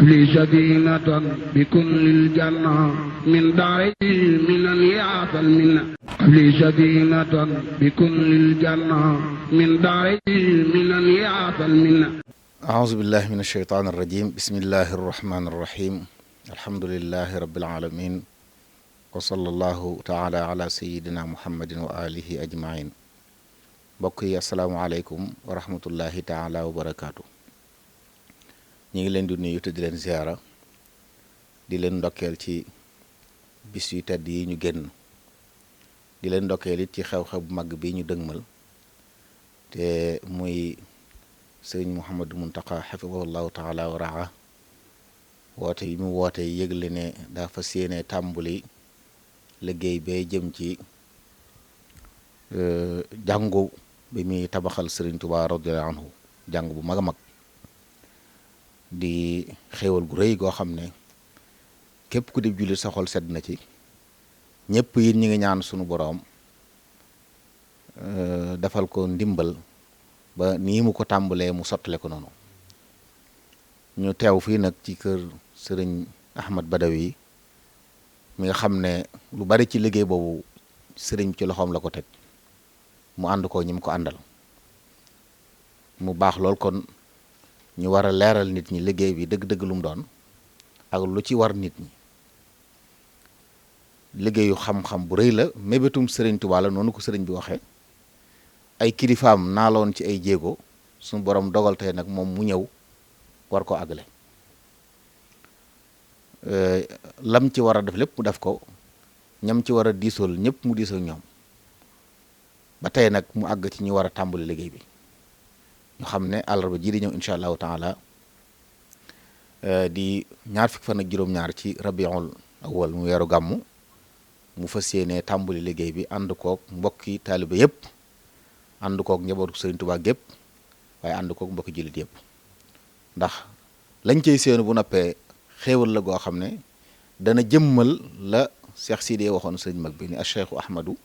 li sadinatan bi kullil janna min daari minan yaatal minna li sadinatan bi kullil janna min daari minan yaatal minna. aouzu billahi min asheytaan arrajim bismillahi arrahmani arrahim alhamdulillahi rabbil alamin wa sallallahu taala ala sayidina muhammadin wa alihi ajmain. mbokk yi asalaamualeykum wa rahmatullahi taala wa barakaatu. ñu ngi leen di nuyu te di leen ziara di leen ndokkeel ci bis yu tedd yi ñu génn, di leen ndokkeel it ci xew-xew bu mag bi ñu dëgmal te muy sëriñ Mouhamadou Mountakha xafidahullahu taala wa raa woote yi mu woote yëgle ne daa fas yéene tàmbuli liggéey bee jëm ci jàngu bi muy tabaxal sëriñ Tuubaa radiyallaahu anhu, jàng bu mag a mag di xéewal gu rëy goo xam ne képp ku di jullit sa xol sedd na ci. ñëpp it ñi ngi ñaan sunu boroom defal ko ndimbal ba nii mu ko tàmbalee mu sottale ko noonu. ñu teew fii nag ci kër sëriñ Ahmad Badawi mi nga xam ne lu bari ci liggéey boobu sëriñ ci loxoom la ko teg, mu ànd ko ñi mu ko àndal mu baax lool. kon ñu war a leeral nit ñi liggéey bi dëgg-dëgg lu mu doon ak lu ci war nit ñi. liggéeyu xam-xam bu rëy la, mébétum sëriñ Tuubaa la noonu ko sëriñ bi waxee. ay kilifaam naaloon ci ay jéego suñu borom dogal tey nag moom mu ñëw war ko àggale. lam ci war a def lépp mu def ko, ñam ci war a diisool ñëpp mu diisoo ñoom ba tey nag mu àgg ci ñu war a tàmbali liggéey bi. ñu xam ne àllarba ji di ñëw incha allahu taala di ñaar fukki fan ak juróom-ñaar ci rabiul awwal mu weeru gàmmu mu fas yéene tàmbali liggéey bi ànd koog mbokki taaliba yëpp, ànd koog njabootu Sëriñ Tuubaa gépp, waaye ànd koog mbokki jullit yëpp. ndax lañ cey séenu bu noppee xéewal la goo xam ne dana jëmmal la Cheikh Sidi waxoon sëriñ mag bi ni acheikhu ahmadu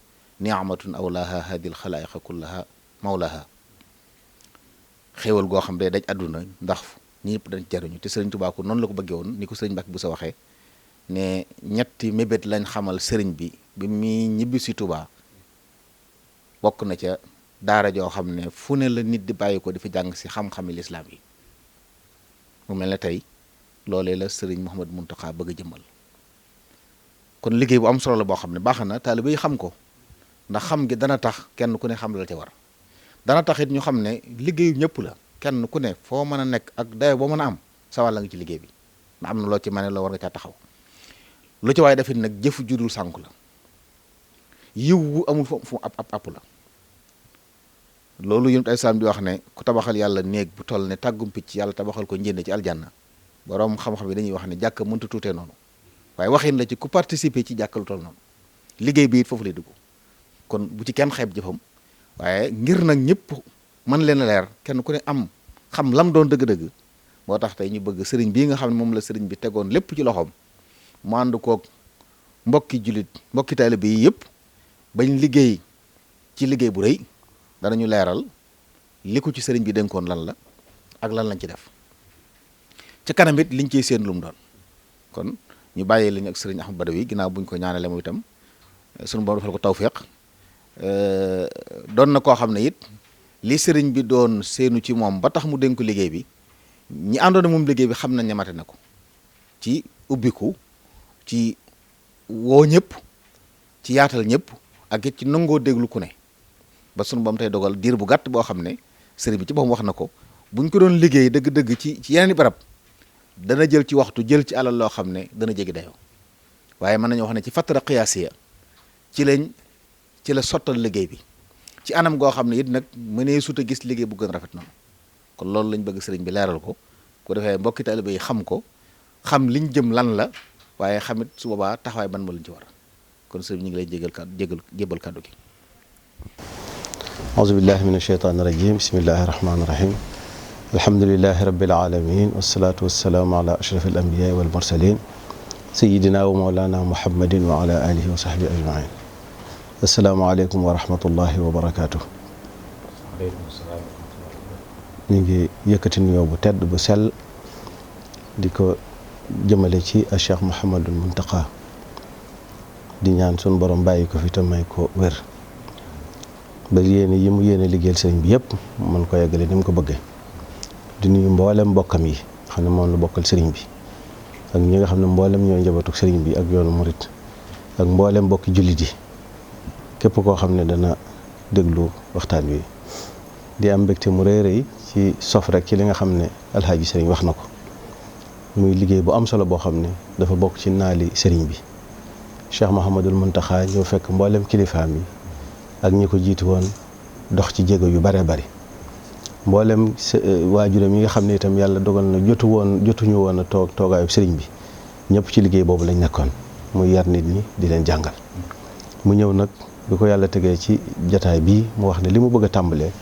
niamatun awlaha hadil xalaiqa kullaha mawlaha. xéewal goo xam ne daj àdduna ndax ñëpp dañ jariñu te sëriñ Tuubaa ko noonu la ko bëggee woon, ni ko sëriñ Mbàkke bu sa waxee ne ñetti mébét lañ xamal sëriñ bi muy ñibbi si Tuubaa. bokk na ca daara joo xam ne fu ne la nit di bàyyi ko di fi jàng si xam-xami lislaam yi. mu mel ne tey loolee la sëriñ Mouhamadou Mountakha bëgg a jëmmal. kon liggéey bu am solo la boo xam ne baax na taalibe yi xam ko, ndax xam gi dana tax kenn ku ne xam la ca war. dana tax it ñu xam ne liggéeyu ñëpp la, kenn ku ne foo mën a nekk ak dayo boo mën a am sa wàll nga ci liggéey bi. na am na loo ci mane la war nga caa taxaw. lu ci waaye defit nag jëfu judul sànku la, yiw wu amul fu app la. loolu yonent ay salaam di wax ne ku tabaxal yàlla néeg bu toll ne tàggum picc yàlla tabaxal ko njënd ci aljanna. boroom xam-xam yi dañuy wax ne jàkk mënta tuutee noonu, waaye waxin la ci ku participer ci jàkk lu toll noonu. liggéey bi it foofu lay dugg. kon bu ci kenn xeeb jëfam, waaye ngir nag ñëpp mën leen a leer, kenn ku ne am xam lam doon dëgg-dëgg, moo tax tey ñu bëgg sëriñ bii nga xam ne moom la sëriñ bi tegoon lépp ci loxoom mu ànd koog mbokki jullit mbokki taalibe yi yëpp bañ liggéey ci liggéey bu rëy. danañu leeral li ko ci sëriñ bi dénkoon lan la ak lan lañ ci def ci kanam it liñ ciy seen lu mu doon. kon ñu bàyyee lañu ak sëriñ Ahmad Badawi ginnaaw buñ ko ñaanale moom itam sunu borom defal ko tawféex. doon na koo xam ne it li sëriñ bi doon seenu ci moom ba tax mu dénk liggéey bi, ñi àndoon moom liggéey bi xam nañ ne mate na ko ci ubbiku, ci woo ñëpp, ci yaatal ñëpp, ak it ci nangoo déglu ku ne. ba sunu bam tey dogal diir bu gàtt boo xam ne sëriñ bi ci boppam wax na ko buñ ko doon liggéey dëgg-dëgg ci yeneen i barab dana jël ci waxtu, jël ci alal loo xam ne dana jéggi dayoo. waaye mën nañu wax ne ci fatara qiyaasiya ci la sottal liggéey bi ci anam goo xam ne it nag mënee sut a gis liggéey bu gën rafet noonu. kon loolu lañ bëgg sëriñ bi leeral ko ko defee mbokki taalibe yi xam ko, xam liñ jëm lan la, waaye xamit su boobaa taxawaay ban ma lañ ci war. kon sëriñ ñu ngi lay jébal kàddu gi. auzu billahi min asheytaani rajim bismillahi rahmaani rahim alhamdulilahi rabbil alamin wasalaatu wasalaamu ala ashraf al anbiyaai wal mursalin sayidina wa mawlana muhammadin wa ala alihi wa sahbihi ajmain. asalaamaaleykum wa rahmatullahi wa barakaatu. ñu ngi yëkkati nuyoo bu tedd bu sell di ko jëmale ci Cheikh Mouhamadul Muntaqa di ñaan sun borom bàyyi ko fi te may ko wér ba yéene yi mu yéene liggéeyal sëriñ bi yëpp mën ko yeggale ni mu ko bëggee. di nuyu mboolem mbokkam yi xam ne moom la bokkal sëriñ bi ak ñi nga xam ne mboolem ñooy njabootu sëriñ bi ak yoonu murit ak mboolem mbokki jullit yi képp koo xam ne dana déglu waxtaan wi di am mbégte mu rëy rëy ci sof rek ci li nga xam ne alxaaji sëriñ wax na ko muy liggéey bu am solo boo xam ne dafa bokk ci naali sëriñ bi Cheikh Mouhamadul Muntaxa ñëw fekk mboolem kilifaam yi ak ñi ko jiitu woon dox ci jéego yu bare bari mboolem waajuram yi nga xam ne itam yàlla dogal na jotuñu woon a toogaayu sëriñ bi ñëpp ci liggéey boobu lañ nekkoon muy yar nit ñi di leen jàngal mu ñëw nag bi ko yàlla tegee ci jataay bii mu wax ne li mu bëgg a tàmbalee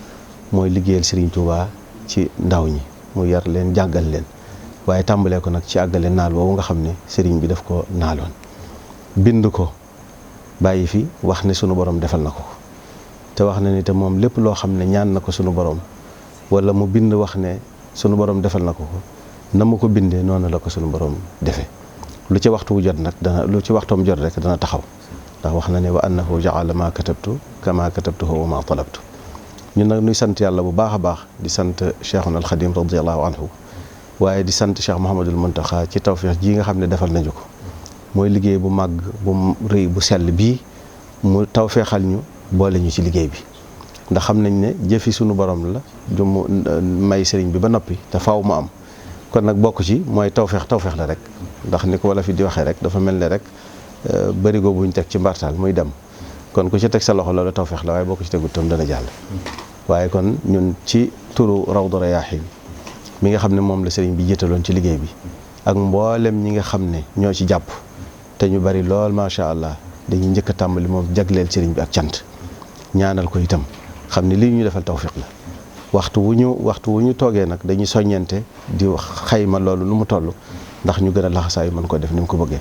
mooy liggéeyal sëriñ Touba ci ndaw ñi mu yar leen jàngal leen waaye tàmbalee ko nag ci àggale naal boobu nga xam ne sëriñ bi daf ko naaloon bind ko bàyyi fi wax ne sunu borom defal na ko te wax na ni te moom lépp loo xam ne ñaan na ko sunu borom wala mu bind wax ne sunu borom defal na ko na mu ko bindee noonu la ko sunu borom defee lu ci waxtu wu jot nag lu ci waxtoom jot rek dana taxaw ndax wax na ne wa annahu jaala ma katabtu kama katabtuhu wa ma talabtu ñun nag nuy sant yàlla bu baax a baax di sant Cheikhuna al Xadim radiallahu anhu waaye di sant Cheikh Mouhamadul Muntaxa ci tawfiix ji nga xam ne defal nañu ko mooy liggéey bu màgg bu rëy bu sell bii mu tawfeexal ñu boole ñu ci liggéey bi ndax xam nañ ne jëfi sunu borom la ju mu may sëriñ bi ba noppi te faaw mu am kon nag bokk ci mooy tawfeex la rek ndax ni ko wala fi di waxee rek dafa mel ne rek bërigo buñ teg ci mbartaal muy dem kon ku ci teg sa loxo loolu tawfeex la waaye boo ko ci tegut tam dana jàll waaye kon ñun ci turu Rawdu Rayaahiin mi nga xam ne moom la sëriñ bi jiitaloon ci liggéey bi ak mboolem ñi nga xam ne ñoo ci jàpp te ñu bari lool macha allah dañuy njëkk a tàmbali moom jagleel sëriñ bi ak cant ñaanal ko itam xam ne lii ñu defal tawfiq la waxtu wu ñu toogee nag dañuy soññente di xayma loolu lu mu toll ndax ñu gën a laxasaayu mën ko def ni mu ko bëggee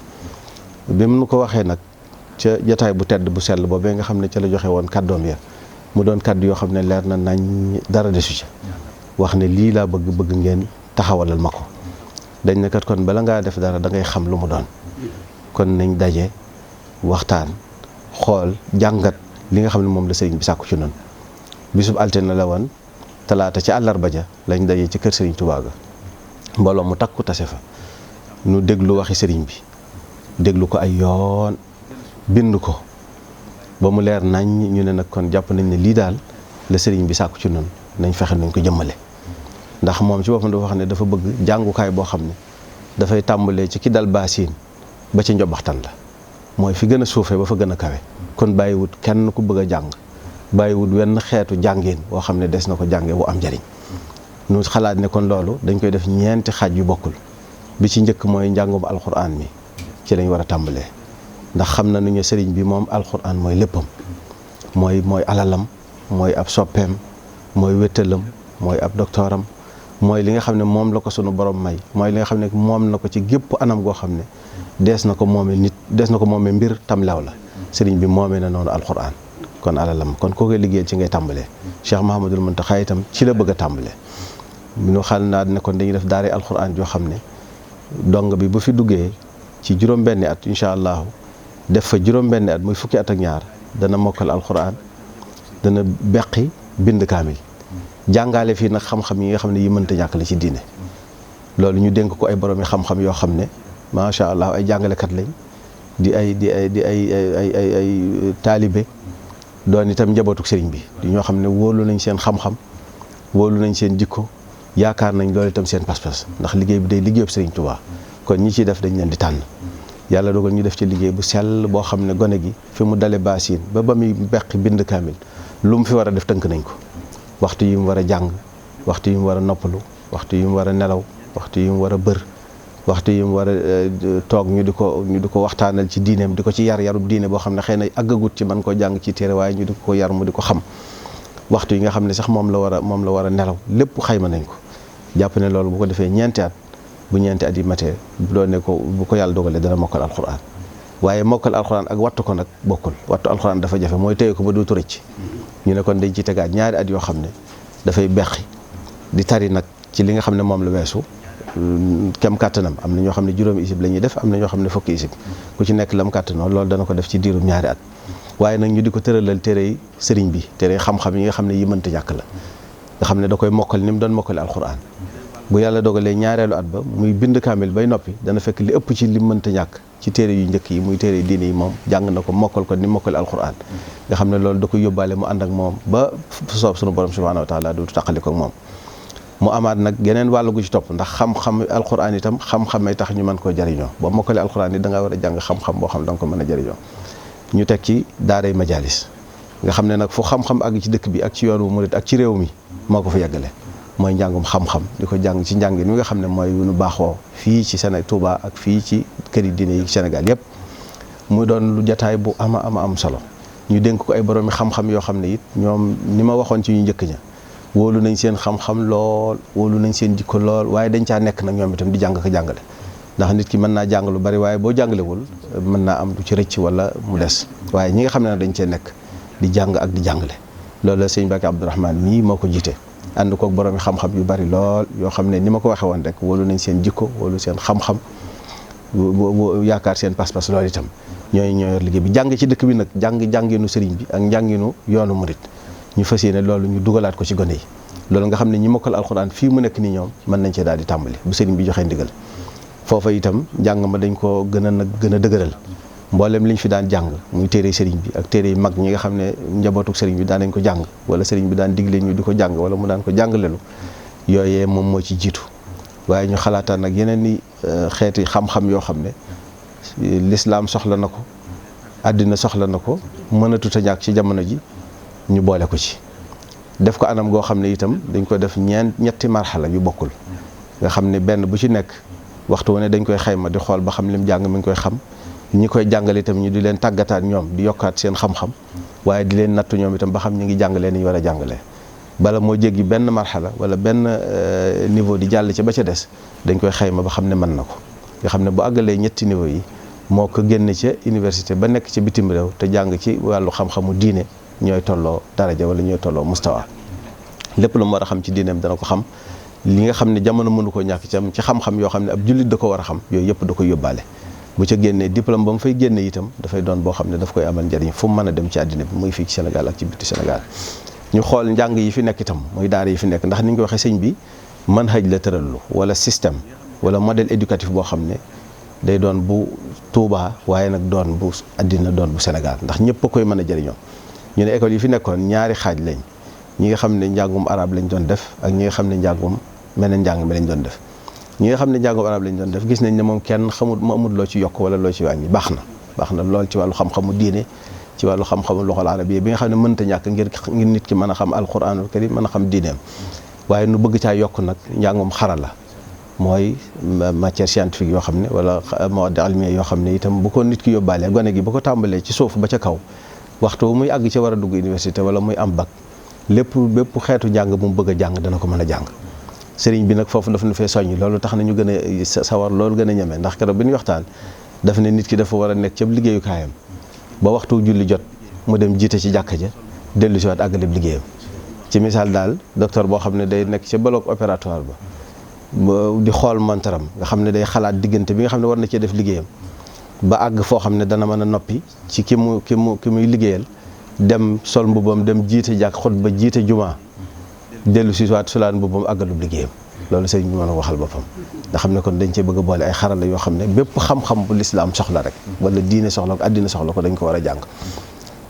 bi mu ko waxee nag ca jataay bu tedd bu sell boobee nga xam ne ca la joxe woon kàddoom ya mu doon kàddu yoo xam ne leer na nañ dara desu ci wax ne lii laa bëgg ngeen taxawalal ma ko dañ ne kat kon bala ngaa def dara da ngay xam lu mu doon kon nañ daje waxtaan xool jàngat li nga xam ne moom la sëriñ bi sàkku ci noonu bisub altine la woon talaata ci àllarba ja lañ daje ci kër sëriñ Touba ga mbooloo mu takku tase fa nu déglu waxi sëriñ bi déglu ko ay yoon bind ko ba mu leer nañ ñu ne nag kon jàpp nañ ne lii daal la sëriñ bi sàkku ci noonu nañ fexe nañ ko jëmmale ndax moom ci boppam dafa wax ne dafa bëgg jàngukaay boo xam ne dafay tàmbalee ci ki dal baasiin ba ci njobaxtan la mooy fi gën a suufee ba fa gën a kawe kon bàyyiwut kenn ku bëgg a jàng bàyyiwut wenn xeetu jàngin boo xam ne des na ko jànge bu am njariñ nu xalaat ne kon loolu dañ koy def ñeenti xaaj yu bokkul bi ci njëkk mooy njàngum alxuraan mi ci lañ war a tàmbalee ndax xam na nu ñu sëriñ bi moom alxuraan mooy léppam mooy alalam mooy ab soppeem mooy wéttalam mooy ab doktooram mooy li nga xam ne moom la ko sunu borom may mooy li nga xam ne moom na ko ci gépp anam goo xam ne dees na ko moomee mbir tam lew la sëriñ bi moomee na noonu alxuraan kon alalam kon koo koy liggéeyal ci ngay tàmbalee Cheikh Mouhamadul Muntaxa itam ci la bëgg a tàmbalee ñu xal naa ne kon dañuy def daare alxuraan joo xam ne dong bi bu fi duggee ci juróom-benni at incha allahu def fa juróom-benni at muy fukki at ak ñaar dana mokkal alxuraan dana beqi bind kaamil jàngale fii nag xam-xam yi nga xam ne yi mënta ñàkk la ci diine loolu ñu dénk ko ay borom yi xam-xam yoo xam ne macha allah ay jàngalekat lañ di ay taalibe doon itam njabootuk sëriñ bi di ñoo xam ne wóolu nañ seen xam-xam wóolu nañ seen jikko yaakaar nañ loolu itam seen pas-pas ndax liggéey bi day liggéeyub sëriñ Tuubaa kon ñi ciy def dañ leen di tànn yàlla dogal ñu def ci liggéey bu sell boo xam ne gone gi fi mu dale baasiin ba muy beqi bind kaamil lu mu fi war a def tënk nañ ko waxtu yi mu war a jàng waxtu yi mu war a noppalu waxtu yi mu war a nelaw waxtu yi mu war a bër waxtu yi mu war a toog ñu di ko waxtaanal ci diineem di ko ci yarub diine boo xam ne xëy na àggagut ci man koo jàng ci téere waaye ñu di ko yar mu di ko xam waxtu yi nga xam ne sax moom la war a nelaw lépp xayma nañ ko jàpp ne loolu bu ko defee ñeenti at bu ñeenti at yi matee bu ko yàlla dogalee dana mokkal alxuraan waaye mokkal alxuraan ak wattu ko nag bokkul wattu alxuraan dafa jafe mooy téye ko ba dootu rëcc ñu ne kon dañ ci tegaat ñaari at yoo xam ne dafay beqi di tari nag ci li nga xam ne moom la weesu kem kàttanam. am na ñoo xam ne juróomi isib la ñuy def, am na ñoo xam ne fukki isib ku ci nekk lam kàttanoo loolu dana ko def ci diirum ñaari at. waaye nag ñu di ko tëralal téere sëriñ bi, téere xam-xam yi nga xam ne yi mënta ñàkk la, nga xam ne da koy mokkal ni mu doon mokkale alxuraan. bu yàlla dogalee ñaareelu at ba muy bind kaamil bay noppi dana fekk li ëpp ci li mënta ñàkk ci téere yu njëkk yi muy téere diine yi moom jàng na ko mokkal ko ni mokkale alxuraan. nga xam ne loolu da koy yóbbaale mu ànd ak moom ba soob sunu borom subhaanahu wa taala du taqali ko ak moom. mu amaat nag geneen wàllu gu ci topp ndax xam-xam alxuraan itam xam-xamay tax ñu mën koo jariñoo boo mokkale alxuraan yi da ngaa war a jàng xam-xam boo xam da nga ko mën a jariñoo. ñu teg ci daaray majalis nga xam ne nag fu xam-xam àgg ci dëkk bi ak ci yoonu murit ak ci réew mi moo ko fa yeggale mooy njàngum xam-xam di ko jàng ci njàngin mi nga xam ne mooy nu baaxoo fii ci Sénégal Touba ak fii ci këri diine yi Sénégal yëpp muy doon lu jataay bu am solo. ñu dénk ko ay boroomi xam-xam yoo xam ne it ñoom ni ma waxoon ci ñu njëkk ña wóolu nañ seen xam-xam lool wóolu nañ seen jikko lool waaye dañ caa nekk nag ñoom itam di jàng ko jàngale ndax nit ki mën naa jàng lu bari waaye boo jàngalewul mën naa am lu ci rëcc wala mu des waaye ñi nga xam ne nag dañ cee nekk di jàng ak di jàngale loolu la sëñ Mbacke Abdourahmane mii moo ko jiite ànd koog boroomi xam-xam yu bari lool yoo xam ne ni ma ko waxee woon rek wóolu nañ seen jikko wóolu seen xam-xam yaakaar seen pas-pas loolu itam ñoo yor liggéey bi jàng ci dëkk bi nag jànginu sëriñ bi ak njànginu yoonu murit ñu fas yéene loolu ñu dugalaat ko ci gone yi loolu nga xam ne ñi mokkal alxuraan fii mu nekk nii ñoom mën nañ cee daal di tàmbali bu sëriñ bi joxee ndigal foofa itam njàng ma dañ ko gën a dëgëral mboolem liñ fi daan jàng muy téere sëriñ bi ak téere yi mag ñi nga xam ne njabootuk sëriñ bi daan nañ ko jàng wala sëriñ bi daan digle ñu di ko jàng wala mu daan ko jàngalelu yooyee moom moo ci jiitu waaye ñu xalaataan nag yeneen ni xeeti xam-xam yoo xam ne lislaam soxla na ko àddina soxla na ko mënatut a ñàkk ci jamono ji ñu boole ko ci def ko anam goo xam ne itam dañ ko def ñetti marxala yu bokkul nga xam ne benn bu ci nekk waxtu wu ne dañ koy xayma di xool ba xam lim jàng mi ngi koy xam ñi koy jàngale itam ñu di leen tàggataat ñoom di yokkaat seen xam-xam waaye di leen nattu ñoom itam ba xam ñu ngi jàngalee ni ñu war a jàngalee bala moo jéggi benn marxala wala benn niveau di jàll ci ba ca des dañ koy xayma ba xam ne mën na ko nga xam ne bu àggalee ñetti niveau yi moo ko génne ca université ba nekk ci bitim réew te jàng ci wàllu xam-xamu diine ñooy tolloo daraja wala ñooy tolloo mustawa lépp lu mu war a xam ci diineem dana ko xam li nga xam ne jamono mënu koo ñàkk ci xam-xam yoo xam ne ab jullit da ko war a xam yooyu yëpp da koy yóbbaale bu ca génnee diplôme ba mu fay génne itam dafay doon boo xam ne daf koy amal njëriñ fu mu mën a dem ci àddina bi muy fii ci Sénégal ak ci biti Sénégal ñu xool njàng yi fi nekk itam muy daara yi fi nekk ndax ni ñu ko waxee sëñ bi manhaj la tërallu wala système wala modèle éducatif boo xam ne day doon bu Touba waaye nag doon bu àddina doon bu Sénégal ndax ñëpp a koy mën a jëriñoo ñu ne école yi fi nekkoon ñaari xaaj lañ ñi nga xam ne njàngum arab lañ doon def ak ñi nga xam ne njàngum meneen njàng mi lañ doon def ñi nga xam ne njàngum arab lañ doon def gis nañ ne moom kenn xamul mu amul loo ci yokk wala loo ci wàññi baax na lool ci wàllu xam-xamu diine ci wàllu xam-xamu loxol arabiyya bi nga xam ne mënta ñàkk ngir nit ki mën a xam alquranul karim mën a xam diineem waaye nu bëgg caa yokk nag njàngum xarala mooy matière scientifique yoo xam ne wala mawad almiya yoo xam ne itam bu ko nit ki yóbbaalee gone gi bu ko tàmbalee ci suuf ba ca kaw waxtu muy àgg ci war a dugg université wala muy am bac bépp xeetu njàng bu mu bëgg a jàng dana ko mën a jàng sëriñ bi nag foofu daf nu fee soññ loolu tax na ñu gën a sawar loolu gën a ñeme ndax keroog bi ñu waxtaan daf ne nit ki dafa war a nekk ca liggéeyukaayam ba waxtu julli jot mu dem jiite ci jàkka ja dellu si waat àggaleb liggéeyam ci misaal daal docteur boo xam ne day nekk ca bloc opératoire ba di xool montaram nga xam ne day xalaat diggante bi nga xam ne war na cee def liggéeyam ba àgg foo xam ne dana mën a noppi ci ki muy liggéeyal dem sol mbubam dem jiite jàkk xutba jiite jumaa dellu si waat sulaan mbubam àggalub liggéeyam loolu sëñ bi mën a waxal boppam nga xam ne kon dañ cee bëgg a boole ay xarala yoo xam ne bépp xam-xam bu lislaam soxla rek wala diine soxla ko àddina soxla ko dañ ko war a jàng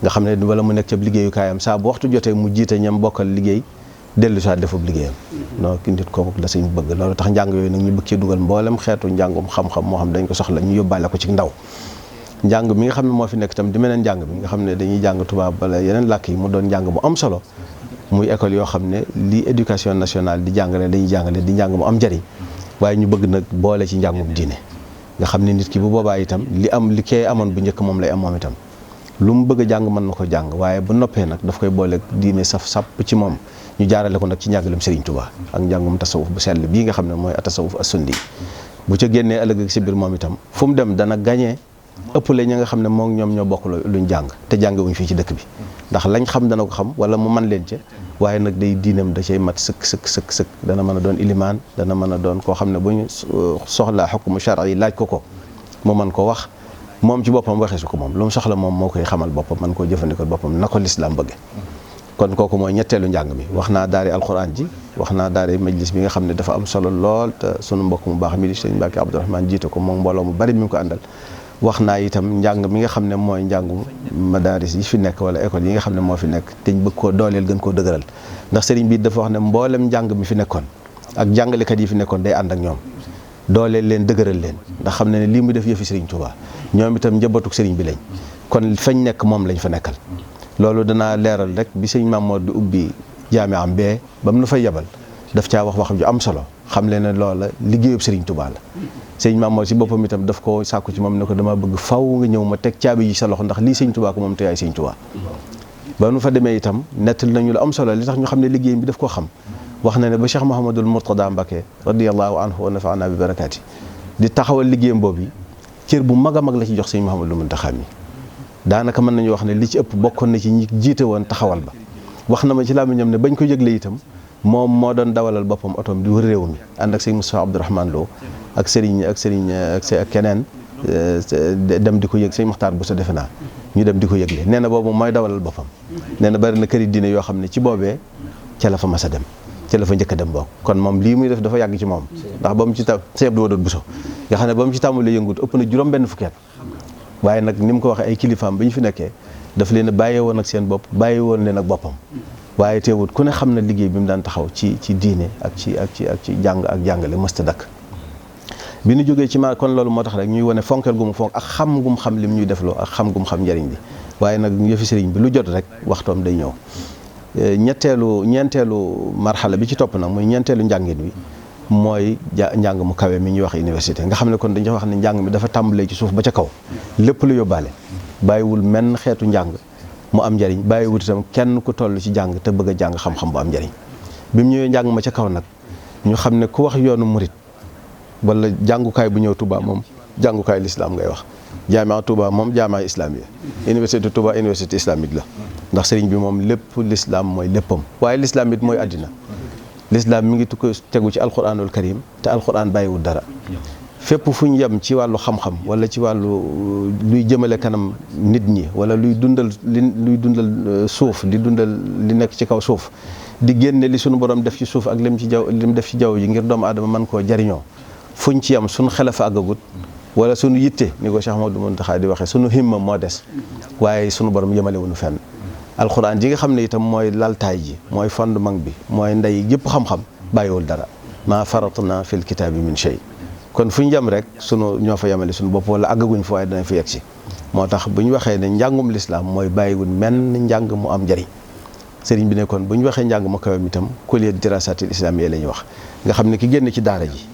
nga xam ne wala mu nekk ca liggéeyukaayam saa bu waxtu jotee mu jiite ñam bokkal liggéey dellu si waat defub liggéeyam non nit kooku la sëñ bëgg loolu tax njàng yooyu nag ñu bëgg cee dugal mboolem xeetu njàngum xam-xam moo xam dañ ko soxla ñu yóbbaale ko ci ndaw njàng mi nga xam ne moo fi nekk itam di meneen njàng mi nga xam ne dañuy jàng tubaab wala yeneen làkk yi mu doon njàng bu am solo muy école yoo xam ne lii éducation nationale di jàngale dañuy jàngale di njàng mu am njëriñ waaye ñu bëgg nag boole ci njàngum diine nga xam ne nit ki bu boobaa itam li kee amoon bu njëkk moom lay am moom itam lu mu bëgg a jàng mën na ko jàng waaye bu noppee nag daf koy boole diine saf sàpp ci moom ñu jaarale ko nag ci njàngalem Serigne Touba ak njàngum tasawuf bu sell bii nga xam ne mooy tasawuf as-sundi bu ca génnee ëllëg ak si biir moom itam fu mu dem dana gañee ëppale ñi nga xam ne moom ñoom ñoo bokk luñ jàng te jàngewuñ fii ci dëkk bi ndax lañ xam dana ko xam wala mu man leen ca waaye nag day diinam da cay mat sëkk dana mën a doon ilimaan dana mën a doon koo xam ne bu ñu soxlaa xukmu shar'i yi laaj ko mu mën ko wax moom ci boppam waxee su ko moom lu mu soxla moom moo koy xamal boppam man koo jëfandikoo boppam na ko lislaam bëgge kon kooku mooy ñetteelu njàng mi wax naa daari alquran ji wax naa daari majlis bi nga xam ne dafa am solo lool te sunu mbokk mu baax mi di sëñ Mbàkke Abdourahmane jiite ko moom mbooloo mu bari mi ngi ko àndal wax naa itam njàng mi nga xam ne mooy njàngu madaris yi fi nekk wala école yi nga xam ne moo fi nekk te ñu bëgg koo dooleel gën koo dëgëral ndax sëriñ bi dafa wax ne mboolem njàng mi fi nekkoon ak jàngalekat yi fi nekkoon day ànd ak ñoom dooleel leen dëgëral leen ndax xam ne ne lii muy def yëfi sëriñ Touba ñoom itam njabootuk sëriñ bi lañ kon fañ nekk moom lañ fa nekkal loolu danaa leeral rek bi sëñ Mamoor di ubbi jaame am bee ba mu nu fay yebal daf caa wax ju am solo xam leen ne loola liggéeyub sëriñ Touba la sëñ Mamoor si boppam itam daf ko sàkku ci moom ne ko dama bëgg faw nga ñëw ma teg caabi yi sa loxo ndax lii sëñ Touba ko moom te yaay sëñ Touba ba nu fa demee itam nettali nañu la am solo li tax ñu xam ne liggéey bi daf koo xam wax na ne ba Cheikh Mouhamadul Mourtada Mbacké radiyallahu anhu wa nafaana bi barakaati di taxawal liggéeyam boobu cër bu mag a mag la ci jox sëñ Mouhamadul Muntaxa mi daanaka mën nañu wax ne li ci ëpp bokkoon na ci ñi jiite woon taxawal ba wax na ma ci làmmiñam ne bañ ko yëgle itam moom moo doon dawalal boppam otoom di wër réew mi ànd ak sëñ Moustapha Abdourahmane Lo ak keneen dem di ko yëg sëñ Maxtaar bu sa defe naa ñu dem di ko yëgle nee na boobu mooy dawalal boppam nee na bari na këri diine yoo xam ne ci boobee ca la fa mas a dem ca la fa njëkk a dem bokk kon moom lii muy def dafa yàgg ci moom ndax ba mu ci sëñ Abdou Wadoud Bousso nga xam ne ba mu ci tàmbalee yëngut ëpp na juróom-benn fukki at waaye nag ni mu ko waxee ay kilifaam ba ñu fi nekkee daf leen a bàyyee woon ak seen bopp bàyyi woon leen ak boppam waaye teewut ku ne xam na liggéey bi mu daan taxaw ci diine ak ci jàng ak jàngale mësta dakk bi ñu jógee ci ma kon loolu moo tax rek ñuy wane fonkeel gu mu fonk ak xam gu mu xam lim ñuy defloo ak xam gu mu xam njëriñ bi waaye nag yëfi sëriñ bi lu jot rek waxtoom day ñëw ñeenteelu marxala bi ci topp nag muy ñeenteelu njàngin wi mooy njàng mu kawe mi ñuy wax université nga xam ne kon dañuy wax ne njàng mi dafa tàmbalee ci suuf ba ca kaw lépp lu yóbbaale bàyyiwul menn xeetu njàng mu am njariñ bàyyiwul itam kenn ku toll ci jàng te bëgg a jàng xam-xam bu am njariñ bi mu ñëwee njàng ma ca kaw nag ñu xam ne ku wax yoonu murit wala jàngukaay bu ñëw Touba moom jàngukaay l'islam ngay wax jaamia Touba moom jaamia islamique université Touba université islamique la ndax sëriñ bi moom lépp l'islam mooy léppam waaye l'islam it mooy àddina l'islam mi ngi tegu ci alquranul karim te alquran bàyyiwul dara fépp fu ñu yem ci wàllu xam-xam wala ci wàllu luy jëmale kanam nit ñi wala luy dundal suuf di dundal li nekk ci kaw suuf di génne li sunu borom def ci suuf ak lim def ci jaww ji ngir doomu aadama mën koo jariñoo fuñ ci yem suñu xel fa àggagut wala sunu yitte ni ko Cheikh Mouhamadou Mountakha di waxee sunu himma moo des waaye sunu borom yemale wuñu fenn alxuraan ji nga xam ne itam mooy laltaay ji mooy fondement bi mooy ndey yëpp xam-xam bàyyiwul dara maa faratna fil kitaabi min shay kon fu ñu yem rek ñoo fa yemale suñu bopp wala àggaguñ fa waaye danañ fa yegg si moo tax bu ñu waxee ne njàngum lislaam mooy bàyyiwul menn njàng mu am njëriñ sëriñ bi ne kon bu ñu waxee njàng mu kawe itam kulliyat diraasatil islamiyya la ñuy wax nga xam ne ki génn ci daara ji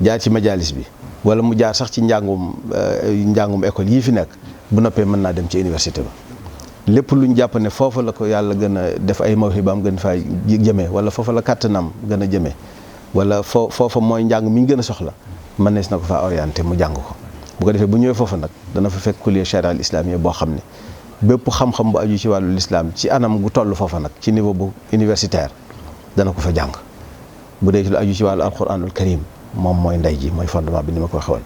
jaar ci majalis bi wala mu jaar sax ci njàngum école yii fi nekk bu noppee mën naa dem ci université ba lépp luñ jàpp ne foofa la ko yàlla gën a def ay mawhibaam gën faa jëmee wala foofa la kàttanam gën a jëmee wala foofa mooy njàng mi ñu gën a soxla mën nees na ko faa orienté mu jàng ko bu ko defee bu ñëwee foofa nag dana fa fekk kulliya charia al islamiyya boo xam ne bépp xam-xam bu aju ci wàllu l'islam ci anam gu toll foofa nag ci niveau bu universitaire dana ko fa jàng bu dee ci lu aju ci wàllu alquranul karim moom mooy ndey ji mooy fondement bi ni ma ko waxee woon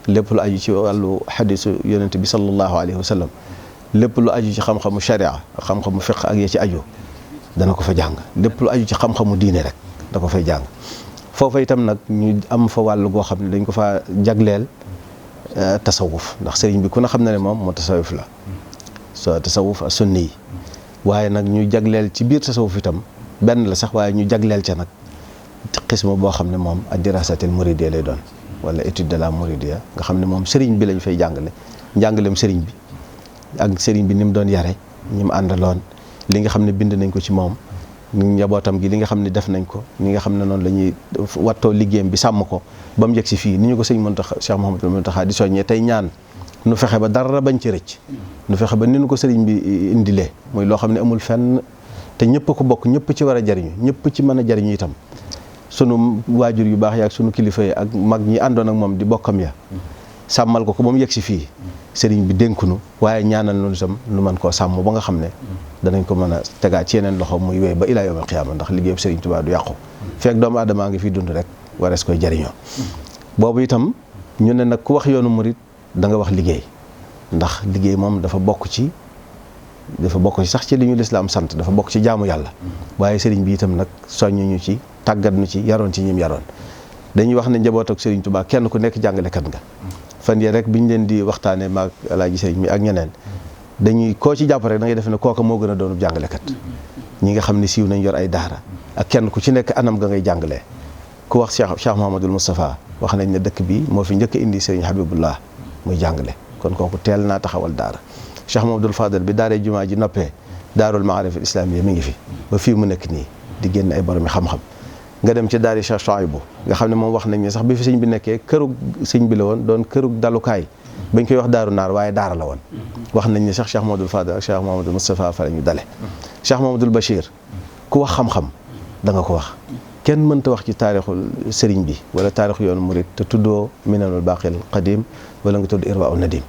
lépp lu aju ci wàllu xadisu yonente bi sallallahu alayhi wa sallam lépp lu aju ci xam-xamu sharia ak xam-xamu fiqh ak ya ci aju dana ko fa jàng lépp lu aju ci xam-xamu diine rek da ko fay jàng foofa itam nag ñu am fa wàllu goo xam ne dañ ko fa jagleel tasawuf ndax sëriñ bi ku ne xam na ne moom moo tasawuf la tasawuf ak sunni yi waaye nag ñu jagleel ci biir tasawuf itam benn la sax waaye ñu jagleel ca nag xisma boo xam ne moom ak dirasatil muridiyya lay doon wala étude de la muridiyya nga xam ne moom sëriñ bi lañ fay jàngale njàngaleem sëriñ bi ak sëriñ bi ni mu doon yare ñi mu àndaloon li nga xam ne bind nañ ko ci moom njabootam gi li nga xam ne def nañ ko ñi nga xam ne noonu la ñuy wattoo liggéeyam bi sàmm ko ba mu yegg si fii ni ñu ko sëñ Mountakha Cheikh Mouhamadou Mountakha di soññee tey ñaan nu fexe ba dara bañ ci rëcc nu fexe ba ni nu ko sëriñ bi indilee muy loo xam ne amul fenn te ñëpp ko bokk ñëpp ci war a jariñu ñëpp ci mën a jariñu itam sunu waajur yu baax ya ak sunu kilifa yi ak mag ñi àndoon ak moom di bokkam ya sàmmal ko ba mu yegg si fii sëriñ bi dénkunu waaye ñaanal nu itam nu mën koo sàmm ba nga xam ne danañ ko mën a tegaat ci yeneen loxo muy wéy ba ilaa yawmal qiyaama ndax liggéeyub sëriñ Tuubaa du yàqu fekk doomu aadamaa ngi fi dund rek warees koy jariñoo boobu itam ñu ne nag ku wax yoonu murit da nga wax liggéey ndax liggéey moom dafa bokk ci sax ci li ñu lislaam sant dafa bokk ci jaamu yàlla waaye sëriñ bi itam nag soññu ñu ci tàggat ñu ci yaroon ci ñim yaroon dañuy wax ne njaboot ak sëriñ Tuubaa kenn ku nekk jàngalekat nga fan yee rek biñ leen di waxtaanee maag alaaji sëriñ mi ak ñeneen dañuy koo ci jàpp rek da ngay def ne kooka moo gën a doonub jàngalekat ñi nga xam ne siiw nañ yor ay daara ak kenn ku ci nekk anam ga ngay jàngalee ku wax Cheikh Mouhamadoul Moustapha wax nañ ne dëkk bi moo fi njëkk a indi sëriñ Habibullah muy jàngale kon kooku teel naa taxawal daara Cheikh Mouhamadoul Fadel bi daaree jumaa ji noppee daarul maarif al islamiyya mi ngi fi ba fii mu nekk nii di génn ay borom xam-xam nga dem ci daari Cheikh Chouaïbou nga xam ne moom wax nañ ne sax bi fi sëñ bi nekkee kërug sëñ bi la woon doon kërug dalukaay bañ koy wax daaru naar waaye daara la woon wax nañ ne sax Cheikh Mouhamadoul Fadel ak Cheikh Mouhamadoul Moustapha fa la ñu dale Cheikh Mouhamadoul Bachir ku wax xam-xam da nga ko wax kenn mënta wax ci taarixul sëriñ bi wala taarixu yoonu murit te tuddoo minanul baqil qadim wala nga tudd irwa u nadim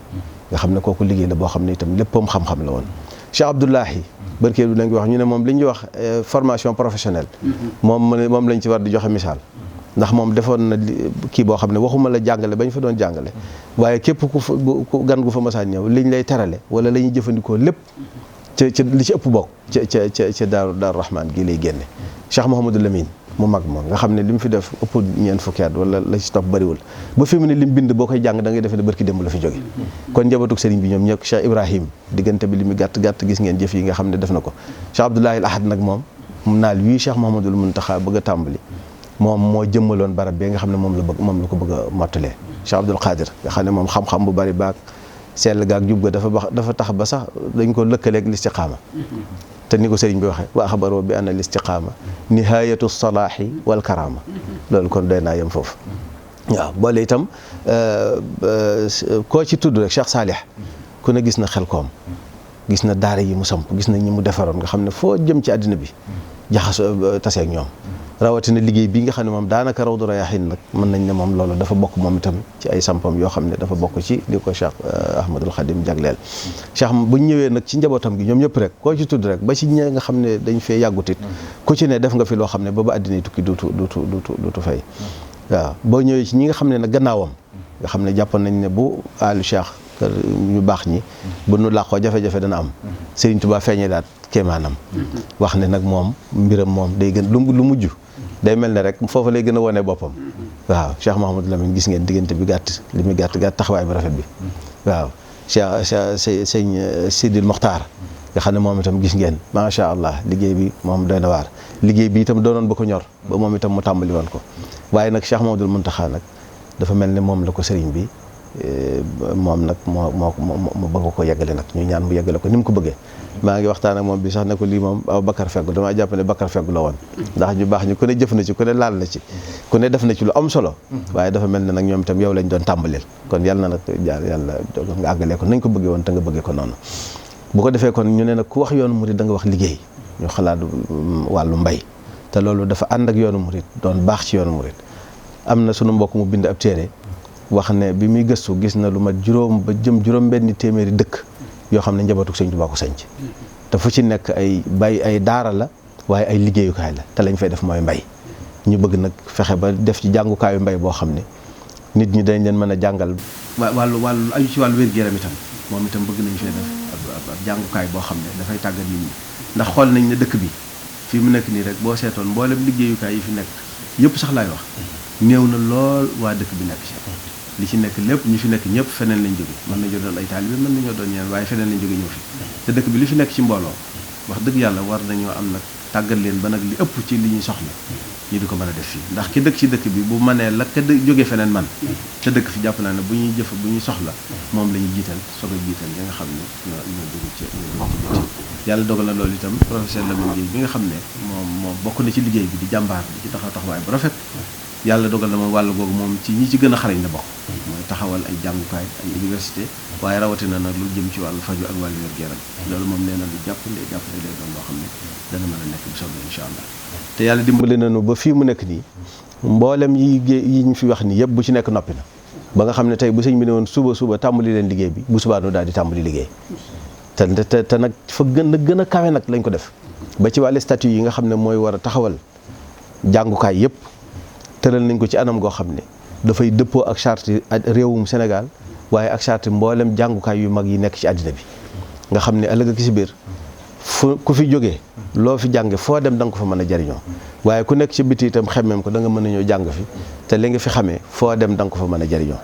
nga xam ne kooku liggéey la boo xam ne itam léppam xam-xam la woon Cheikh Abdoulahi barkee du la ngi wax ñu ne moom li ñuy wax formation professionnelle moom lañ ci war di joxe misaal ndax moom defoon na kii boo xam ne waxuma la jàngale bañ fa doon jàngale waaye képp ku gan gu fa masaan ñëw liñ lay terale wala la ñuy jëfandikoo lépp ca li ci ëpp bokk ca daaru rahman gi lay génne Cheikh Mouhamadou Lamine mu mag ma nga xam ne li mu fi def ëpp ñeent fukki at wala la ci topp bëriwul ba fi mu ne lim bind boo koy jàng da ngay defe ne barki démb la fi jóge kon njabatuk sëriñ bi ñoom ñëpp Cheikh Ibrahim diggante bi li mu gàtt gis ngeen jëf yi nga xam ne def na ko Cheikh Abdoulahi al Ahad nag moom naal wii Cheikh Mouhamadoul Mountakha bëgg a tàmbali moom moo jëmmaloon barab bi nga xam ne moom la ko bëgg a mottalee Cheikh Abdoul Khadir nga xam ne moom xam-xam bu bari baak sell gaak jub ga dafa tax ba sax dañ ko lëkkaleeg listiqaama te ni ko sëriñ bi waxee wa axbaroo bi anna listiqaama nihayatu salaahi wal karama loolu kon doy naa yem foofu waaw boole itam koo ci tudd rek Cheikh Salih ku ne gis na Xelkom gis na daara yi mu samp gis na ñi mu defaroon nga xam ne foo jëm ci àddina bi jaxasoo taseeg ñoom rawatina liggéey bi nga xam ne moom daanaka Rawdu Rayaahiin nag mën nañ ne moom loolu dafa bokk moom itam ci ay sampam yoo xam ne dafa bokk ci li ko Cheikh Ahmadul Khadim jagleel Cheikh bu ñu ñëwee nag ci njabootam gi ñoom ñëpp rek koo ci tudd rek ba ci ñi nga xam ne dañ fee yàggutit ku ci ne def nga fi loo xam ne ba àddina yi tukki duutu fay waaw boo ñëwee ci ñi nga xam ne nag gannaawam nga xam ne jàppoon nañ ne bu alu Cheikh ñu baax ñi bu nu làqoo jafe-jafe dana am Serigne Touba feeñee daat kéemaanam wax ne nag moom mbiram moom day gën lu mujj day mel ne rek foofu lay gën a wone boppam waaw Cheikh Mouhamadou Lamine gis ngeen diggante bi gàtt li muy gàtt taxawaay bi rafet bi waaw sëñ Sidil Mokhtar nga xam ne moom itam gis ngeen macha allah liggéey bi moom doy na waar liggéey bi itam doonoon ba ko ñor ba moom itam mu tàmbali woon ko waaye nag Cheikh Mouhamadoul Mountakha nag dafa mel ne moom la ko sëriñ bi moom nag moo bëgg ko yeggale nag ñu ñaan mu yeggale ko ni mu ko bëggee maa ngi waxtaan ak moom bi sax ne ko lii moom Bakar Feggu damaa jàpp ne Bakar Feggu la woon ndax ñu baax ñu ku ne jëf na ci ku ne laal na ci ku ne def na ci lu am solo waaye dafa mel ne nag ñoom itam yow lañ doon tàmbaleel kon yàlla na nag yàlla nga àggalee ko nañ ko bëggee woon te nga bëggee ko noonu bu ko defee kon ñu ne nag ku wax yoonu murid da nga wax liggéey ñu xalaat wàllu mbay te loolu dafa ànd ak yoonu murid doon baax ci yoonu murid am na sunu mbokk mu bind ab téere wax ne bi muy gëstu gis na lu mat juróom benn téeméeri dëkk yoo xam ne njabootu Sëñ Tuubaa ko sanc te fu ci nekk ay daara la waaye ay liggéeyukaay la te lañ fay def mooy mbay ñu bëgg nag fexe ba def ci jàngukaayu mbay boo xam ne nit ñi dañ leen mën a jàngal wàllu aju ci wàllu wér-gu-yaram itam moom itam bëgg nañ fee def ab jàngukaay boo xam ne dafay tàggat nit ñi ndax xool nañ ne dëkk bi fii mu nekk nii rek boo seetoon mboolem liggéeyukaay yi fi nekk yëpp sax laay wax néew na lool waa dëkk bi nekk ci li ci nekk lépp ñi fi nekk ñëpp feneen lañ jóge mën nañoo doon ay taalibe mën nañoo doon ñeneen waaye feneen lañ jóge ñëw fi te dëkk bi li fi nekk ci mbooloo wax dëgg yàlla war nañoo am nag tàggat leen ba nag li ëpp ci li ñuy soxla ñu di ko mën a def fii ndax ki dëkk ci dëkk bi bu mënee la ka jóge feneen man ca dëkk fi jàpp naa ne bu ñuy soxla moom la ñuy jiital soog a jiital yi nga xam ne ñoo dugg ci yàlla dogal na loolu itam professeur Lamine Gueye bi nga xam ne moom bokk na ci liggéey bi di jàmbaar bi ci taxawaay bu rafet yàlla dogal na moom wàllu googu moom ci ñi ci gën a xarañ la bokk mooy taxawal ay jàngukaay ay université waaye rawatina nag lu jëm ci wàllu faju ak wàllu wér-gu-yaram loolu moom nee na lu jàppale day doon loo xam ne dana mën a nekk bu soobee incha allah te yàlla dimbali nañu ba fii mu nekk nii mboolem yi ñu fi wax nii yëpp bu ci nekk noppi na ba nga xam ne tey bu sëñ bi ne woon suba tàmbali leen liggéey bi bu subaa nu daal di tàmbali liggéey te nag fa gën a kawe nag lañ ko def ba ci wàllu statut yi nga xam ne mooy war a taxawal jàngukaay yëpp tëral nañ ko ci anam goo xam ne dafay dëppoo ak charte réewum Sénégal waaye ak charte mboolem jàngukaay yu mag yi nekk ci àddina bi nga xam ne ëllëg ak si biir ku fi jógee loo fi jànge foo dem da nga ko fa mën a jariñoo waaye ku nekk ci biti itam xemmeem ko da nga mën a ñëw jàng fi te li nga fi xamee foo dem da nga ko fa mën a jariñoo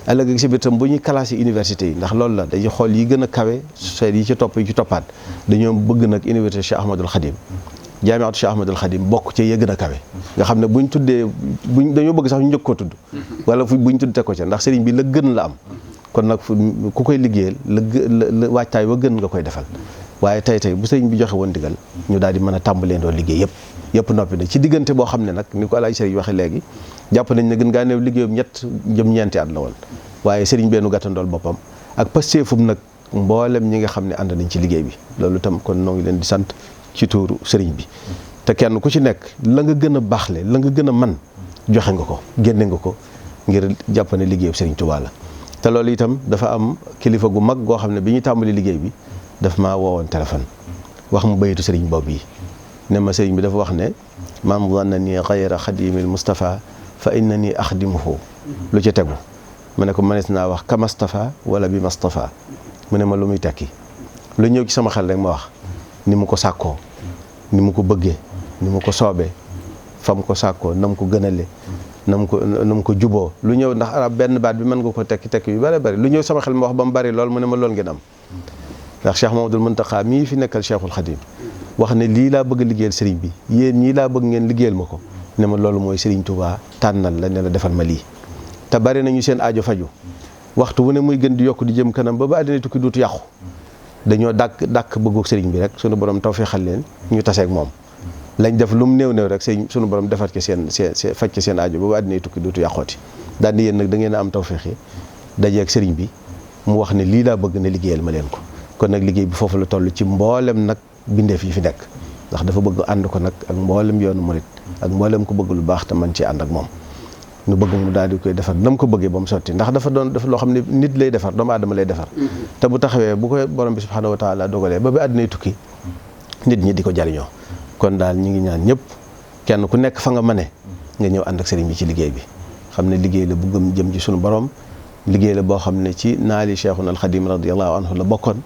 ëllëg ak si biir itam bu ñuy classé université yi ndax loolu la dañuy xool yi gën a kawe seet yi ci topp yi ci toppaat dañoo bëgg nag université Cheikh Ahmadul Khadim jaamiatu Cheikh Ahmadul Khadim bokk ci ya gën a kawe nga xam ne buñ dañoo bëgg sax ñu njëkk koo tudd wala buñ tudd teg ko ca ndax sëriñ bi la gën la am kon nag ku koy liggéeyal la waajtaay wa gën nga koy defal waaye tey bu sëriñ bi joxe woon digal ñu daal di mën a tàmbaleendoo liggéey yëpp noppi na ci diggante boo xam ne nag ni ko Alaaji Sëriñ waxe léegi jàpp nañ ne gën ngaa néew liggéeyam ñett jëm ñeenti at la woon waaye sëriñ bennu gàttandool boppam ak pastéefum nag mboolem ñi nga xam ne ànd nañ ci liggéey bi loolu tam kon noo ngi leen di sant ci tuuru sëriñ bi te kenn ku ci nekk la nga gën a baaxle la nga gën a man joxe nga ko génne nga ko ngir jàpp ne liggéeyu sëriñ Tuubaa la te loolu itam dafa am kilifa gu mag goo xam ne bi ñu tàmbali liggéey bi daf maa woowoon téléphone wax mu bayitu sëriñ boobu yi ne ma sëriñ bi dafa wax ne man dannani xayra xadimil Mustafa fa innani axdimuhu lu ci tegu mu ne ko mënees naa wax ka Mustafa wala bi Mustafa mu ne ma lu muy tekki lu ñëw ci sama xel rek ma wax ni mu ko sàkkoo ni mu ko bëggee ni mu ko soobee fam ko sàkkoo nam ko gënale nam ko juboo lu ñëw ndax arab benn baat bi mën nga ko tekki yu bari bari lu ñëw sama xel ma wax ba mu bari lool mu ne ma lool ngeen am ndax Cheikh Mamadul Muntaxa mii fi nekkal Cheikhul Khadim wax ne lii laa bëgg liggéeyal sëriñ bi yéen ñii laa bëgg ngeen liggéeyal ma ko ne ma loolu mooy sëriñ Touba tànnal la ne la defal ma lii te bari nañu seen aajo faju waxtu wu ne muy gën di yokk di jëm kanam ba àddina tukki duutu yàqu dañoo dàkk bëggu sëriñ bi rek sunu borom tawfeexal leen ñu taseeg moom lañ def lu mu néew rek sunu borom defar ci seen faj ci seen aajo ba àddina tukki duutu yàqooti daal di yéen nag da ngeen a am tawfeexi dajeeg sëriñ bi mu wax ne lii laa bëgg ne liggéeyal ma leen ko kon nag liggéey bi foofu la toll ci mboolem nag bindeef yi fi nekk ndax dafa bëgg ànd ko nag ak mboolem yoonu murit ak mboolem ko bëgg lu baax te man ci ànd ak moom nu bëgg mu daal di koy defar nam ko bëggee ba mu sotti ndax dafa loo xam ne nit lay defar doomu aadama lay defar te bu taxawee bu ko borom bi subhanahu wa taala dogalee ba àddinay tukki nit ñi di ko jariñoo kon daal ñi ngi ñaan ñëpp kenn ku nekk fa nga mëne nga ñëw ànd ak sëriñ bi ci liggéey bi xam ne liggéey la bu gëm jëm ci sunu borom liggéey la boo xam ne ci naali Cheikhuna al Khadim radiyallahu anhu la bokkoon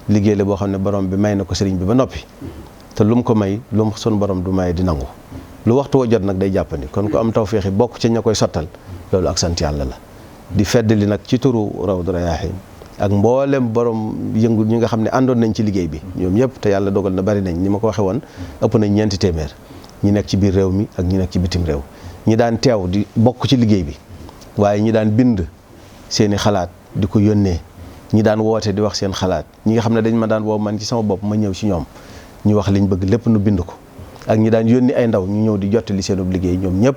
liggéey la boo xam ne borom bi may na ko sëriñ bi ba noppi te lu mu ko may lu mu sunu borom du may di nangu lu waxtu wa jot nag day jàppandi kon ko am tawféexi bokk ci ña koy sottal loolu ak sant yàlla la di feddali nag ci turu Rawdu Rayaahiin ak mboolem borom yëngu ñi nga xam ne àndoon nañ ci liggéey bi ñoom ñëpp te yàlla dogal na bari nañ ni ma ko waxee woon ëpp nañ 4 téeméer ñi nekk ci biir réew mi ak ñi nekk ci bitim réew ñi daan teew di bokk ci liggéey bi waaye ñi daan bind seeni xalaat di ko yónnee ñi daan woote di wax seen xalaat ñi nga xam ne dañ ma daan woo man ci sama bopp ma ñëw ci ñoom ñu wax liñ bëgg lépp nu bind ko ak ñi daan yónni ay ndaw ñu ñëw di jottali seenub liggéey ñoom ñëpp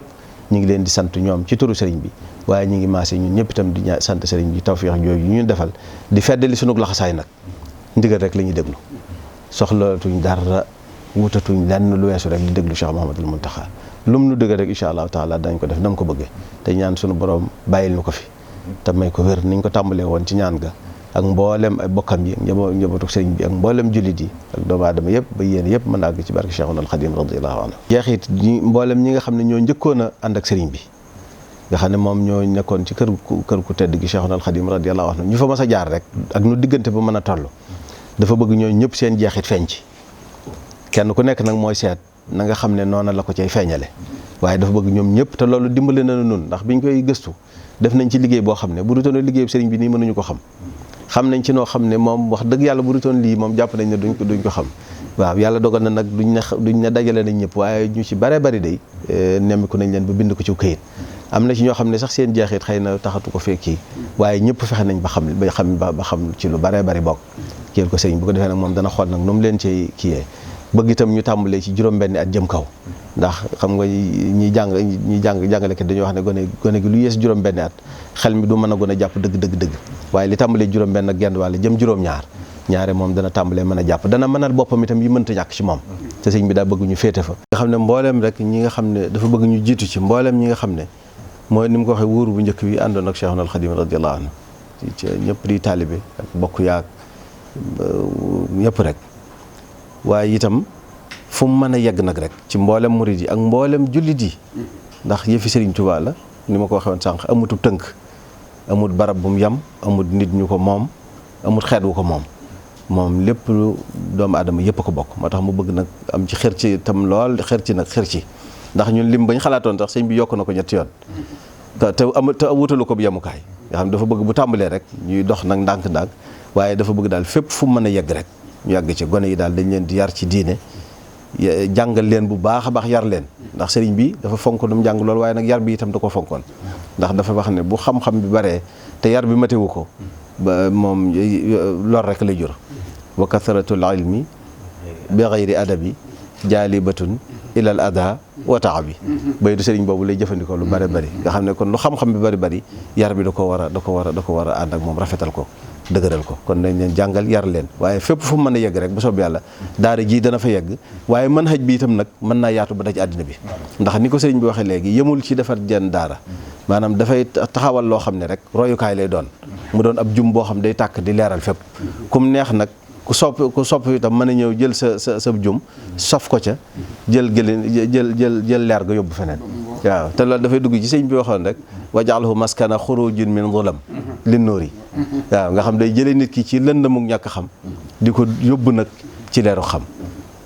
ñu ngi leen di sant ñoom ci turu sëriñ bi waaye ñu ngi maase ñun ñëpp itam di sant sëriñ bi tawfeex jooju ñu defal di feddali sunu laxasaay nag ndigal rek la ñuy déglu soxlatuñ dara wutatuñ lenn lu weesu rek di déglu Cheikh Mouhamadoul Mountakha lum nu dëgg rek incha allahu taala dañ ko def na mu ko bëggee te ñaan sunu borom bàyyil ñu ko fi te may ko wér niñ ko tàmbalee woon ci ñaan ga ak mboolem ay bokkam yi njabootu sëriñ bi ak mboolem jullit yi ak doomu aadama yëpp ba yéen yëpp mën a àgg ci barke Cheikhul Khadim radiyallahu anhu jeexit mboolem ñi nga xam ne ñoo njëkkoon a ànd ak sëriñ bi nga xam ne moom ñoo nekkoon ci kër ku tedd gi Cheikhul Khadim radiyallahu anhu ñu fa mas a jaar rek ak nu diggante ba mën a toll dafa bëgg ñoo ñëpp seen jeexit feeñ ci kenn ku nekk nag mooy seet na nga xam ne noona la ko cay feeñale waaye dafa bëgg ñoom ñëpp te loolu dimbale na nun ndax biñ koy gëstu def nañ ci liggéey boo xam ne bu dutoon liggéey sëriñ bi nii mënuñu ko xam nañ ci noo xam ne moom wax dëgg yàlla bu dutoon lii moom jàpp nañ ne duñ ko xam waaw yàlla dogal na nag duñ ne dajale nañ ñëpp waaye ñu ci bare bari day nemmiku nañ leen ba bind ko ci këyit am na ci ñoo xam ne sax seen jeexit xëy na taxatu ko fekki waaye ñëpp fexe nañ ba xam ci lu bare bari bokk kiyel ko sëriñ bu ko defee nag moom dana xool nag nu mu leen ci kiyee bëgg itam ñu tàmbalee ci juróom-benni at jëm kaw ndax xam nga ñi jàngalekat dañuy wax ne gone gi lu yees juróom-benni at xel mi du mën a gën a jàpp dëgg waaye li tàmbalee juróom-benn ak genn wàll jëm juróom-ñaar ñaare moom dana tàmbalee mën a jàpp dana mënal boppam itam yi mënta ñàkk ci moom te sëñ bi daa bëgg ñu féete fa nga xam ne mbooleem rek ñi nga xam ne dafa bëgg ñu jiitu ci mbooleem ñi nga xam ne mooy ni mu ko waxee wuur bu njëkk bi àndoon ak Cheikhul Khadim radiyallahu anhu ci ñëpp di taalibe ak bokk yaag ñëpp rek. waaye itam fu mu mën a yegg nag rek ci mboolem murid yi ak mboolem jullit yi ndax yëfi Serigne Touba la ni ma ko waxee woon sànq amutub tënk amut barab bu mu yem amut nit ñu ko moom amut xeet wu ko moom lépp lu doomu aadama yëpp a ko bokk moo tax mu bëgg nag am ci xër ci tam lool xër ci ndax ñun lim bañ xalaatoon sax sëñ bi yokk na ko ñetti yoon te wutalu ko bu yemukaay nga xam dafa bëgg bu tàmbalee rek ñuy dox nag ndànk-ndànk waaye dafa bëgg daal fépp fu mu mën a yegg rek ñu yàgg ci gone yi daal dañ leen di yar ci diine jàngal leen bu baax a baax yar leen ndax sëriñ bi dafa fonk nu mu jàng lool waaye nag yar bi itam da ko fonkoon ndax dafa wax ne bu xam-xam bi baree te yar bi matewu ko ba moom lor rek lay jur wa kathratul ilmi bi ghayri adabi jaalibatun ilal ada wa taabi baydu sëriñ boobu lay jëfandikoo lu bari nga xam ne kon lu xam-xam bi bari yar bi da ko war a ànd ak moom rafetal ko dëgëral ko kon nañ leen jàngal yar leen waaye fépp fu mu mën a yegg rek bu soob yàlla daara ji dana fa yegg waaye mën xëj bi itam nag mën naa yaatu ba daj àddina bi ndax ni ko sëriñ bi waxee léegi yemul ci defar jenn daara maanaam dafay taxawal loo xam ne rek royukaay lay doon mu doon ab jum boo xam day tàkk di leeral fépp kum neex nag ku sopp itam mën a ñëw jël sa jum sof ko ca jël leer ga yóbbu feneen waaw te loolu dafay dugg ci sëñ bi waxoon rek waj'alhu maskana xurujin min zulam lin nuuri waaw nga xam day jëlee nit ki ci lëndamuk ñàkk xam di ko yóbbu nag ci leeru xam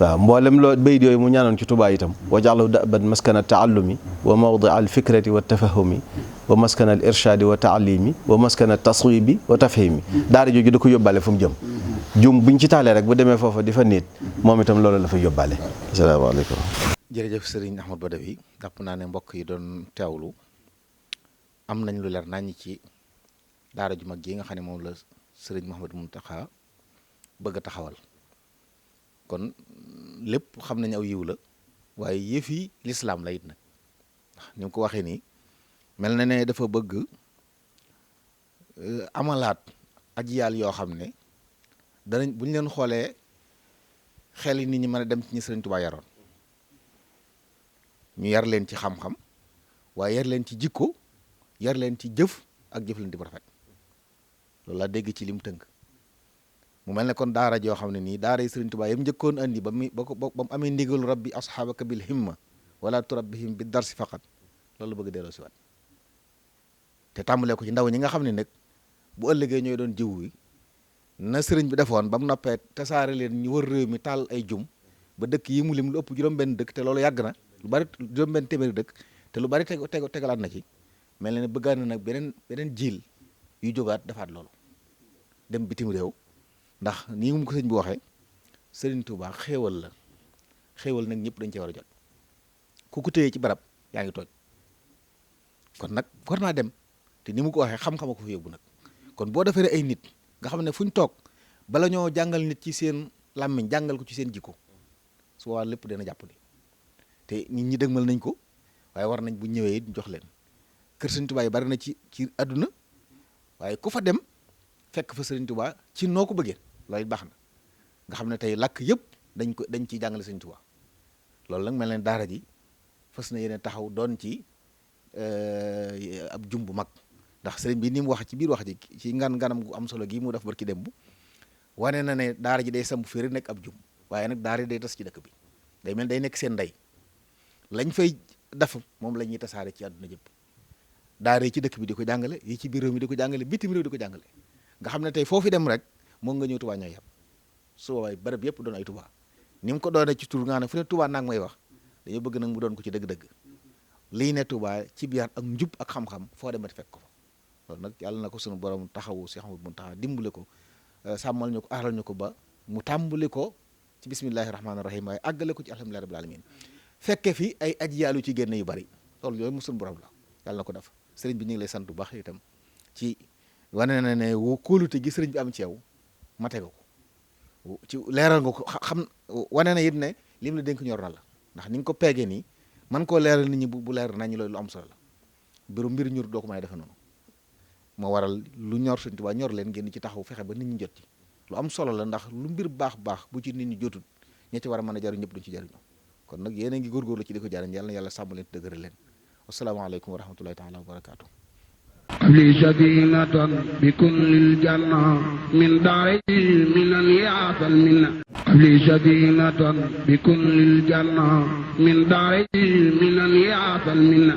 waaw mboolem loo bayit yooyu mu ñaanoon ci Tuubaa itam waj'alhu da'ban maskana taallumi wa mawdi al fikrati wa tafahumi wa maskana al irshadi wa taalimi wa maskana taswibi wa tafhimi daara jooju da ko yóbbaale fu mu jëm jum buñ ci taalee rek bu demee foofa di fa niit moom itam loolu la fa yóbbaale. asalaamaaleykum. jërëjëf Serigne Ahmad Badawi jàpp naa ne mbokk yi doon teewlu am nañ lu leer naññ ci daara ju mag ji nga xam ne moom la Serigne Mouhamadou Mountakha bëgg a taxawal kon lépp xam nañ aw yiw la waaye yëfi lislaam la it nag ndax ni mu ko waxee nii mel na ne dafa bëgg amalaat aji yàlla yoo xam ne danañ bu ñu leen xoolee xel yi nit ñi mën a dem ci ñi Sëriñ Tuubaa yaroon ñu yar leen ci xam-xam waaye yar leen ci jikko yar leen ci jëf ak jëflante bu rafet loolu laa dégg ci lim tënk mu mel ne kon daara joo xam ne nii daara yi Sëriñ Tuubaa yam njëkkoon andi ba mu amee ndigalu rabbi asxaabaka bil himma wala turabbihim bi darsi faqat loolu bëgg delloo si waat te tàmbalee ko ci ndaw ñi nga xam ne nag bu ëllëgee ñooy doon jiw wi na sëriñ bi defoon ba mu noppee tasaare leen ñu wër réew mi taal ay jum ba dëkk yi mu lim lu ëpp juróom-benn dëkk te loolu yàgg na lu bari juróom-benn téeméeri dëkk te lu bari tegalaat na ci mel na ne bëggaan na nag beneen jiil yu jógaat defaat loolu dem bitim réew ndax nii mu ko sëñ bi waxee Sëriñ Tuubaa xéewal la xéewal nag ñëpp dañ cee war a jot ku ko téye ci barab yaa ngi tooñ kon nag war naa dem te ni mu ko waxee xam-xama ko fa yóbbu nag kon boo defee ay nit nga xam ne fu ñu toog bala ñoo jàngal nit ci seen làmmiñ jàngal ko ci seen jikko su waa lépp dina jàpp ni te nit ñi dëgmal nañ ko waaye war nañ bu ñëwee it jox leen kër Sëriñ Tuubaa yi bari na ci àdduna waaye ku fa dem fekk fa Sëriñ Tuubaa ci noo ko bëggee loolu it baax na nga xam ne tey làkk yëpp dañ ciy jàngale Sëriñ Tuubaa loolu nag mel ne daara ji fas na yéene taxaw doon ci ab jum bu mag ndax sëriñ bi ni mu wax ci biir wax ji ci nganam gu am solo gii mu def barki démb wane na ne daara ji day samp fii rek nekk ab jum waaye nag daara ji day tas ci dëkk bi day mel day nekk seen ndey lañ fay def moom la ñuy tasaare ci àdduna jëpp daara yi ci dëkk bi di ko jàngale yi ci biir réew mi di ko jàngale bitim réew di ko jàngale nga xam ne tey foofu dem rek moom nga ñëw Tuubaa ñooy yem su boobaa barab yëpp doon ay Tuubaa ni mu ko doone ci tur nga ne fu ne Tuubaa naag may wax dañoo bëgg nag mu doon ko ci dëgg-dëgg lii ne Tuubaa ci biir ak njub ak xam-xam foo demat fekk ko fa loolu nag yàlla na ko sunu borom taxawu si xamul mun taxaw dimbale ko sàmmal ñu ko aaral ñu ko ba mu tàmbali ko ci bismillahi rahmaani rahim waaye àggale ko ci alhamdulillahi rabbil alamin fekke fi ay aji yàllu ci génne yu bari loolu yooyu mu sunu borom la yàlla na ko def sëriñ bi ñu ngi lay sant bu baax itam ci wane na ne kóolute gi sëriñ bi am ci yow mate nga ko ci leeral nga ko xam wane na it ne lim la dénk ñor na la ndax ni nga ko peegee nii man koo leeral nit ñi bu leer nañu loolu lu am solo la mbir ñur doo ko may defe noonu moo waral lu ñor Sëriñ Tuubaa ñor leen ngeen ci taxaw fexe ba nit ñi jot ci lu am solo la ndax lu mbir baax bu ci nit ñi jotut ña ci war a mën a jariñ ñëpp duñ ci jariñoo kon nag yéen a ngi góorgóorlu ci di ko jariñ yàlla na yàlla sàmm leen dëgëral leen wasalaamaaleykum wa rahmatullahi taala wa barakaatu. li sadinatan bi kullil janna min daari minan yaatal minna li sadinatan bi kullil janna min daari minan yaatal minna